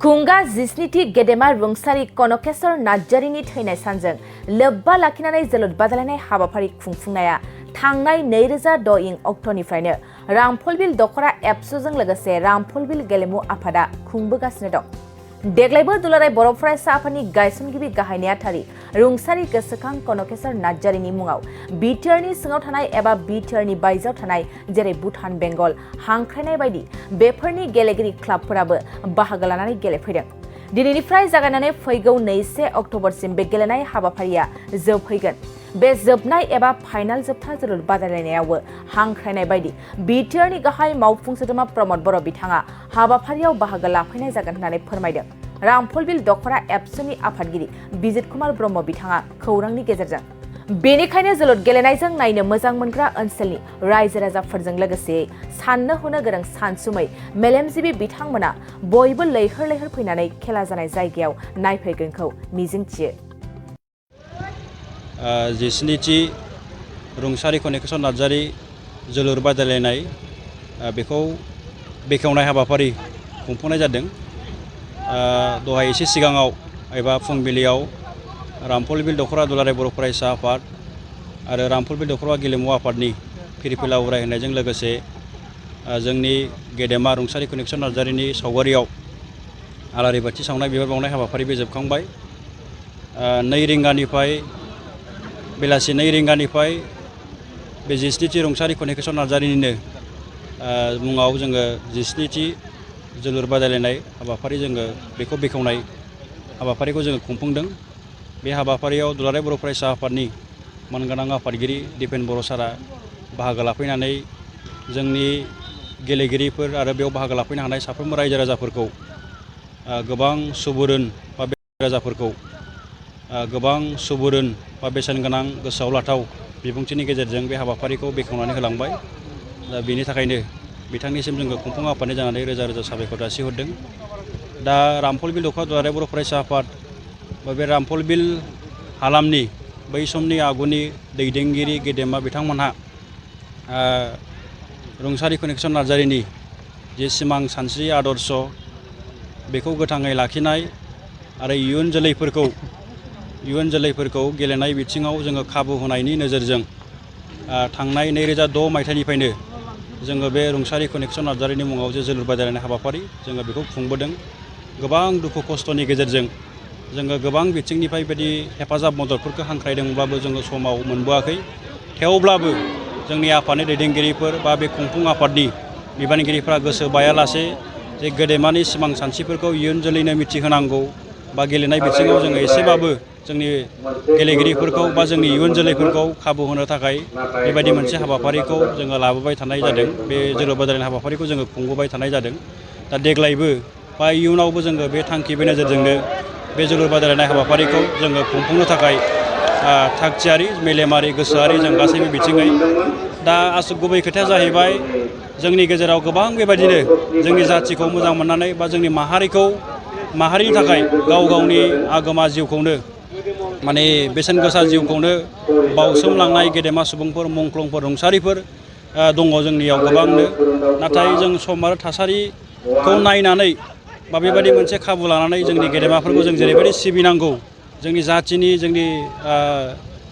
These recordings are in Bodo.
खुंगा जिस्निथि गेदेमा रुंसारि कन'केश्वर नार्जारिनि थैनाय सानजों लोब्बा लाखिनानै जोलुर बादायलायनाय हाबाफारि खुंफुंनाया थांनाय 2006 इं अक्ट'निफ्रायनो रामफलबिल दख'रा एबसुजों लोगोसे रामफलबिल गेलेमु आफादा खुंबोगासिनो दं। देग्लायबो दुलाराय बर' फरायसा आफादनि गायसनगिरि गाहाय नेहाथारि रुंसारि गोसोखां कन'केश्वर नार्जारिनि मुङाव बिटिआरनि सिङाव थानाय एबा बिटिआरनि बायजोआव थानाय जेरै भुटान बेंगल हांख्रायनाय बायदि बेफोरनि गेलेगिरि क्लाबफोराबो बाहागो लानानै गेलेफैदों। दिनैनिफ्राय जागायनानै फैगौ 2 अक्ट'बरसिम बे गेलेनाय हाबाफारिया जोबहैगोन। बे जोबनाय एबा फाइनाल जोबथा जोलुर बादायलायनायावबो हांख्रायनाय बायदि बिटिआरनि गाहाय मावफुं सोद्रोमा प्रमद बर' बिथाङा हाबाफारियाव बाहागो लाफैनाय जागोन होननानै फोरमायदों। रामफलबिल दख'रा एबसुनि आफादगिरि बिजित कुमार ब्रह्म बिथाङा खौरांनि गेजेरजों बेनिखायनो जोलुर गेलेनायजों नायनो मोजां मोनग्रा ओनसोलनि रायजो राजाफोरजों लोगोसे साननो हनो गोरों सानसुमै मेलेमजिबि बिथांमोना बयबो लैहोर लैहोर फैनानै खेला जानाय जायगायाव नायफैगोनखौ मिजिंथियो। जिस्निथि रुंसारि कन'केश्वर नार्जारि जोलुर बादायलायनाय बेखौ बेखेवनाय हाबाफारि खुंफुंनाय जादों। दहाय एसे सिगाङाव एबा फुंबिलियाव रामफलबिल दख'रा दुलाराय बर' फरायसा आफाद आरो रामफलबिल दख'रा गेलेमु आफादनि फिरफिला उराय होनायजों लोगोसे जोंनि गेदेमा रुंसारि कन'केश्वर नार्जारिनि सावगारियाव आलारि बाथि सावनाय बिबार बावनाय हाबाफारिबो जोबखांबाय। 2 रिंगानिफ्राय बेलासि 2 रिंगानिफ्राय बे जिस्निथि रुंसारि कन'केश्वर नार्जारिनिनो मुङाव जोङो जिस्निथि जोलुर बादायलायनाय हाबाफारि जोङो बेखौ बेखेवनाय हाबाफारिखौ जोङो खुंफुंदों। बे हाबाफारियाव दुलाराय बर' फरायसा आफादनि मानगोनां आफादगिरि दिपेन बर' सारा बाहागो लाफैनानै जोंनि गेलेगिरिफोर आरो बेयाव बाहागो लाफैनो हानाय साफ्रोमबो रायजो राजाफोरखौ गोबां सुबुरुन बा राजाफोरखौ गोबां सुबुरुन बा बेसेन गोनां गोसोआव लाथाव बिबुंथिनि गेजेरजों बे हाबाफारिखौ बेखेवनानै होलांबाय। दा बेनि थाखायनो बिथांनिसिम जोङो खुंफुं आफादनि जानानै रोजा रोजा साबायखर जासिहरदों। दा रामफलबिल दख'रा दुलाराय बर' फरायसा आफाद बा बे रामफलबिल हालामनि बै समनि आगुनि दैदेनगिरि गेदेमा बिथांमोनहा रुंसारि कन'केश्वर नार्जारिनि जे सिमां सानस्रि आदर्श बेखौ गोथाङै लाखिनाय आरो इयुन जोलैफोरखौ गेलेनाय बिथिङाव जोङो खाबु होनायनि नोजोरजों थांनाय 2006 मायथाइनिफ्रायनो जोङो बे रुंसारि कन'केश्वर नार्जारिनि मुङाव जे जोलुर बादायलायनाय हाबाफारि जोङो बेखौ खुंबोदों। गोबां दुखु खस्थ'नि गेजेरजों जोङो गोबां बिथिंनिफ्राय बायदि हेफाजाब मददफोरखौ हांख्रायदोंब्लाबो जोङो समाव मोनबोआखै। थेवब्लाबो जोंनि आफादनि दैदेनगिरिफोर बा बे खुंफुं आफादनि बिबानगिरिफ्रा गोसो बायालासे जे गेदेमानि सिमां सानस्रिफोरखौ इयुन जोलैनो मिथिहोनांगौ बा गेलेनाय बिथिङाव जोङो एसेबाबो जोंनि गेलेगिरिफोरखौ बा जोंनि इयुन जोलैफोरखौ खाबु होनो थाखाय बेबायदि मोनसे हाबाफारिखौ जोङो लाबोबाय थानाय जादों। बे जोलुर बादायलायनाय हाबाफारिखौ जोङो खुंबोबाय थानाय जादों। दा देग्लायबो बा इयुनावबो जोङो बे थांखि बे नोजोरजोंनो बे जोलुर बादायलायनाय हाबाफारिखौ जोङो खुंफुंनो थाखाय थागथियारि मेलेमारि गोसोआरि जों गासैबो बिथिङै। दा गुबै खोथाया जाहैबाय जोंनि गेजेराव गोबां बेबायदिनो जोंनि जाथिखौ मोजां मोननानै बा जोंनि माहारिनि थाखाय गाव गावनि आगोमा जिउखौनो माने बेसेन गोसा जिउखौनो बाउसोमलांनाय गेदेमा सुबुंफोर मुंख्लंफोर रुंसारिफोर दङ जोंनियाव गोबांनो। नाथाय जों सम आरो थासारिखौ नायनानै बा बेबायदि मोनसे खाबु लानानै जोंनि गेदेमाफोरखौ जों जेरैबायदि सिबिनांगौ, जोंनि जाथिनि जोंनि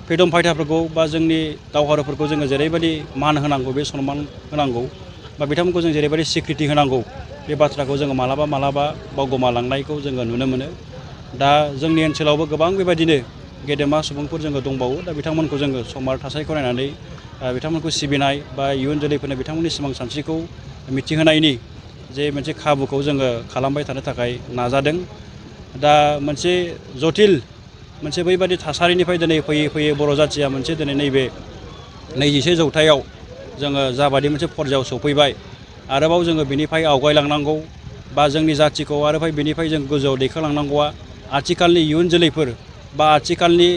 फ्रिदम फाइटारफोरखौ बा जोंनि दावहारुफोरखौ जोङो जेरैबायदि मान होनांगौ, बे सनमान होनांगौ बा बिथांमोनखौ जों जेरैबायदि सिक्रिटि होनांगौ, बे बाथ्राखौ जोङो मालाबा बावगोमालांनायखौ जोङो नुनो मोनो। दा जोंनि ओनसोलावबो गोबां बेबायदिनो गेदेमा सुबुंफोर जोङो दंबावो। दा बिथांमोनखौ जोङो सम आरो थासारिखौ नायनानै बिथांमोनखौ सिबिनाय बा इयुन जोलैफोरनो बिथांमोननि सिमां सानस्रिखौ मिथिहोनायनि जे मोनसे खाबुखौ जोङो खालामबाय थानो थाखाय नाजादों। दा मोनसे जटिल मोनसे बैबायदि थासारिनिफ्राय दिनै फैयै बर' जाथिया मोनसे दिनै नैबे 21 जौथायाव जोङो जाबायदि मोनसे पर्यायाव सफैबाय, आरोबाव जोङो बिनिफ्राय आवगायलांनांगौ बा जोंनि जाथिखौ आरोबाव बिनिफ्राय जों गोजौआव दैखांलांनांगौआ आथिखालनि इयुन जोलैफोर बा आथिखालनि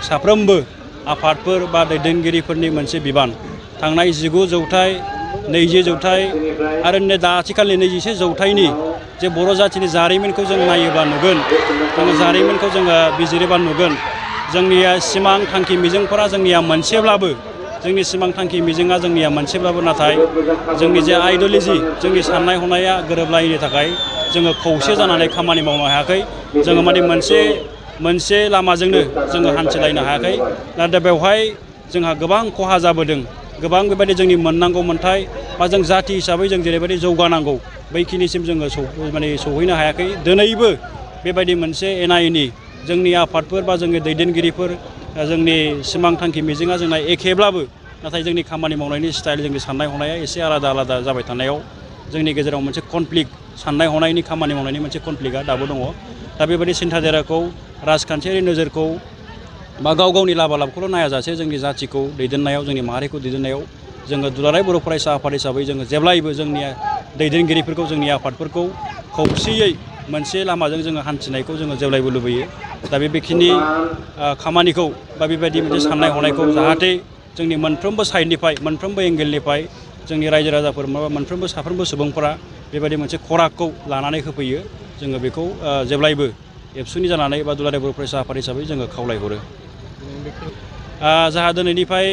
साफ्रोमबो आफादफोर बा दैदेनगिरिफोरनि मोनसे बिबान। थांनाय 19 जौथाइ 20 जौथाइ आरो दा आथिखालनि 21 जौथाइनि जे बर' जाथिनि जारिमिनखौ जों नायोब्ला नुगोन, जोङो जारिमिनखौ जोङो बिजिरोबा नुगोन जोंनिया सिमां थांखि मिजिंफोरा जोंनिया मोनसेब्लाबो जोंनि सिमां थांखि मिजिंआ जोंनिया मोनसेब्लाबो नाथाय जोंनि जे आइडिय'ल'जि जोंनि साननाय हनाया गोरोबलायैनि थाखाय जोङो खौसे जानानै खामानि मावनो हायाखै जोङो माने मोनसे लामाजोंनो जोङो हान्थिलायनो हायाखै नाथाय बेवहाय जोंहा गोबां खहा जाबोदों गोबां बेबायदि जोंनि मोननांगौ मोन्थाय बा जों जाथि हिसाबै जों जेरैबायदि जौगानांगौ बैखिनिसिम जोङो सौहैनो हायाखै दिनैबो बेबायदि मोनसे एना एनि जोंनि आफादफोर बा जोंनि दैदेनगिरिफोर जोंनि सिमां थांखि मिजिङा जोंना एखेब्लाबो नाथाय जोंनि खामानि मावनायनि स्टाइल जोंनि साननाय हनाया एसे आलादा जाबाय थानायाव जोंनि गेजेराव मोनसे कनफ्लिक्ट साननाय हनायनि खामानि मावनायनि मोनसे कनफ्लिक्टआ दाबो दङ दा बेबायदि सिन्थाधाराखौ राजखान्थियारि नोजोरखौ बा गाव गावनि लाबालाबखौल' नायाजासे जोंनि जाथिखौ दैदेननायाव जोंनि माहारिखौ दैदेननायाव जोङो दुलाराय बर' फरायसा आफाद हिसाबै जोङो जेब्लायबो जोंनि दैदेनगिरिफोरखौ जोंनि आफादफोरखौ खौसेयै मोनसे लामाजों जोङो हान्थिनायखौ जोङो जेब्लायबो लुबैयो दा बेखिनि खामानिखौ बा बेबायदि मोनसे साननाय हनायखौ जाहाथे जोंनि मोनफ्रोमबो साइडनिफ्राय मोनफ्रोमबो एंगेलनिफ्राय जोंनि रायजो राजाफोर मोनफ्रोमबो साफ्रोमबो सुबुंफोरा बेबायदि मोनसे खरागखौ लानानै होफैयो जोङो बेखौ जेब्लायबो एबसुनि जानानै बा दुलाराय बर' फरायसा आफाद हिसाबै जोङो खावलायहरो जाहा दिनैनिफ्राय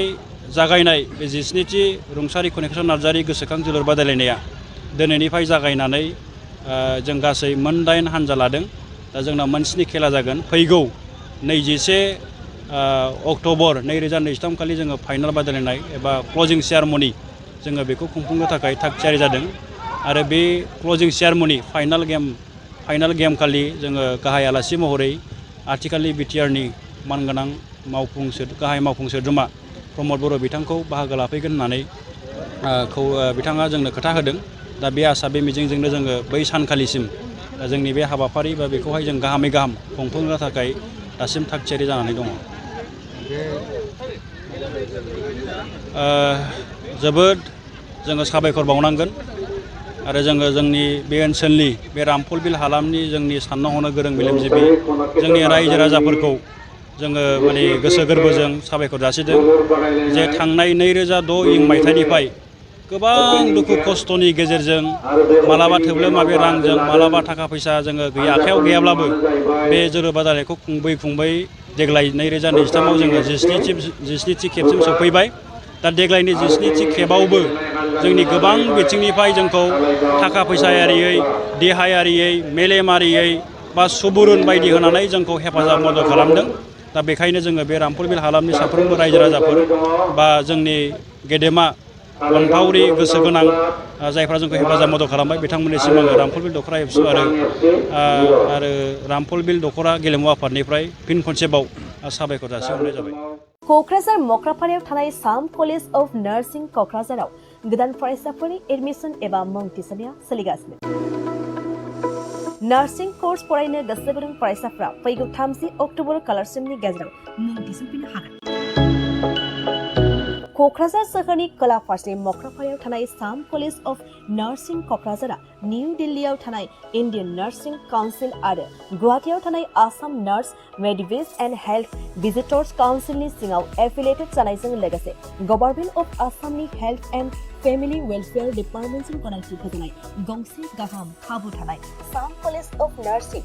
जागायनाय बे 17थि रुंसारि कन'क नार्जारि गोसोखां जोलुर बादायलायनाया दिनैनिफ्राय जागायनानै जों गासै मोन 8 हानजा लादों दा जोंना मोन 7 खेला जागोन फैगौ 21 अक्ट'बर 2023 खालि जोङो फाइनाल बादायलायनाय एबा क्लजिं सेरेमनि जोङो बेखौ खुंफुंनो थाखाय थाग थियारि जादों आरो बे क्लजिं सेरेमनि फाइनाल गेम खालि जोङो गाहाय आलासि महरै आथिखालनि बिटिआरनि मानगोनां गाहाय मावफुं सोद्रोमा प्रमद बर' बिथांखौ बाहागो लाफैगोन होननानै बिथाङा जोंनो खोथा होदों दा बे आसा बे मिजिंजोंनो जोङो बै सानखालिसिम जोंनि बे हाबाफारि बा बेखौहाय जों गाहामै गाहाम खुंफुंनो थाखाय दासिम थाग थियारि जानानै दङ जोबोद जोङो साबायखर बावनांगोन आरो जोङो जोंनि बे ओनसोलनि बे रामफलबिल हालामनि जोंनि साननो हनो गोरों मेलेमजिबि जोंनि रायजो राजाफोरखौ जोङो माने गोसो गोरबोजों साबायखर जासिदों जे थांनाय 2006 मायथाइनिफ्राय गोबां दुखु खस्थ'नि गेजेरजों मालाबा थोब्ले माबे रांजों मालाबा थाखा फैसा जोङो आखायाव गैयाब्लाबो बे जोलुर बादायनायखौ खुंबै देग्लाय 2023आव जोङो 17थि खेबसिम सफैबाय दा देग्लायनि 17थि खेबावबो जोंनि गोबां बिथिंनिफ्राय जोंखौ थाखा फैसायारियै देहायारियै मेलेमारियै बा सुबुरुन बायदि होनानै जोंखौ हेफाजाब मदद खालामदों दा बेखायनो जोङो बे रामफलबिल हालामनि साफ्रोमबो रायजो राजाफोर बा जोंनि गेदेमा अनफावरि गोसो गोनां जायफ्रा जोंखौ हेफाजाब मदद खालामबाय बिथांमोननिसिम आङो रामफलबिल दख'रा एबसु आरो रामफलबिल दख'रा गेलेमु आफादनिफ्राय फिन खनसेबाव साबायखर जासिहरनाय जाबाय क'क्राझार मक्रापारायाव थानाय साम कलेज अफ नार्सिं क'क्राझाराव गोदान फरायसाफोरनि एडमिसन एबा मुं थिसननाया सोलिगासिनो नार्सिं कर्स फरायनो गोसो गुदुं फरायसाफ्रा फैगौ 30 अक्ट'बर खालारसिमनि गेजेराव मुं थिसनफैनो हागोन क'क्राझार सोहोरनि खोला फारसे मक्रापारायाव थानाय साम कलेज अफ नार्सिं क'क्राझारा निउ दिल्लीयाव थानाय इन्डियान नार्सिं काउन्सिल आरो गुवाहाटीयाव थानाय Assam nurse midwives and health visitors काउन्सिलनि सिङाव एफिलिएटेड जानायजों लोगोसे गभर्नमेन्ट अफ आसामनि हेल्थ एन्ड फेमिलि वेलफेयार डिपार्टमेन्टजों गनायथि होजानाय गंसे गाहाम खाबु थानाय Sam college of nursing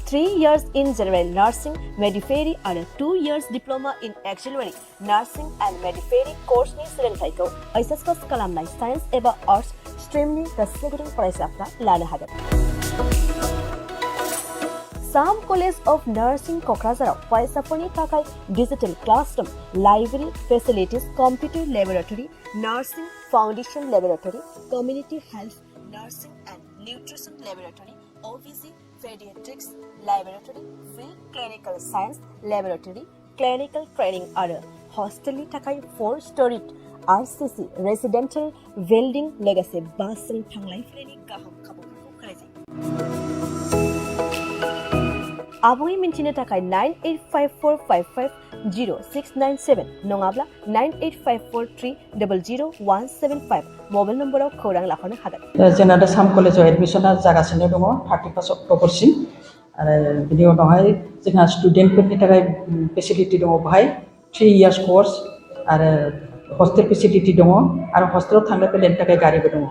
3 years in general nursing midwifery आरो 2 years diploma in auxiliary nursing and midwifery course-नि सोलोंथाइखौ HS पास खालामनाय साइन्स एबा आर्ट्स स्ट्रीमनि गोसो गुदुं फरायसाफ्रा लानो हागोन साम कलेज अफ नार्सिं क'क्राझाराव फरायसाफोरनि थाखाय digital classroom library facilities computer laboratory nursing foundation laboratory community health nursing and nutrition laboratory OVC Pediatrics Laboratory, Field Clinical Science Laboratory, Clinical Training आरो हस्टेलनि थाखाय 4-storied RCC Residential Building लोगोसे बासजों थांलाय फैलायनि गाहाम खाबुफोरखौ होनाय जायो। आबुङै मिन्थिनो थाखाय 9854550697 नङाब्ला 9854300175 मबाइल नम्बराव खौरां लाहरनो हागोन। जोंना दा साम कलेजाव एडमिसना जागासिनो दङ 31 अक्ट'बरसिम आरो बिनि उनावहाय जोंहा स्टुडेन्टफोरनि थाखाय फेसिलिटि दङ बाहाय 3 years कर्स आरो हस्टेल फेसिलिटि दङ आरो हस्टेलाव थांलाय फैलायनि थाखाय गारिबो दङ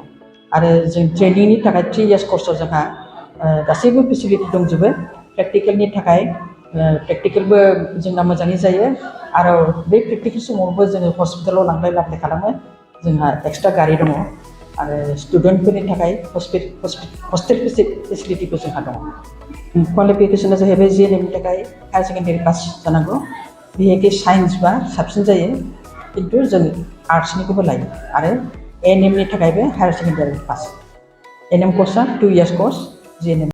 आरो जों ट्रेनिंनि थाखाय 3 years कर्सआव जोंहा गासैबो फेसिलिटि दंजोबो प्रेक्टिकेलनि थाखाय प्रेक्टिकेलबो जोंना मोजाङै जायो आरो बे प्रेक्टिकेल समावबो जोङो हस्पिटालाव लांलाय लाबोलाय खालामो जोंहा एक्सट्रा गारि दङ आरो स्टुडेन्टफोरनि थाखाय हस्टेल फेसिलिटिबो जोंहा दङ क्वालिफिकेसना जाहैबाय जिएनएमनि थाखाय हायार सेकेन्डारि पास जानांगौ बिहेखि साइन्स बा साबसिन जायो खिन्थु जों आर्ट्सनिखौबो लायो आरो एएनएमनि थाखायबो हायार सेकेन्डारि पास एएनएम कर्सआ 2 इयार्स कर्स जिएनएम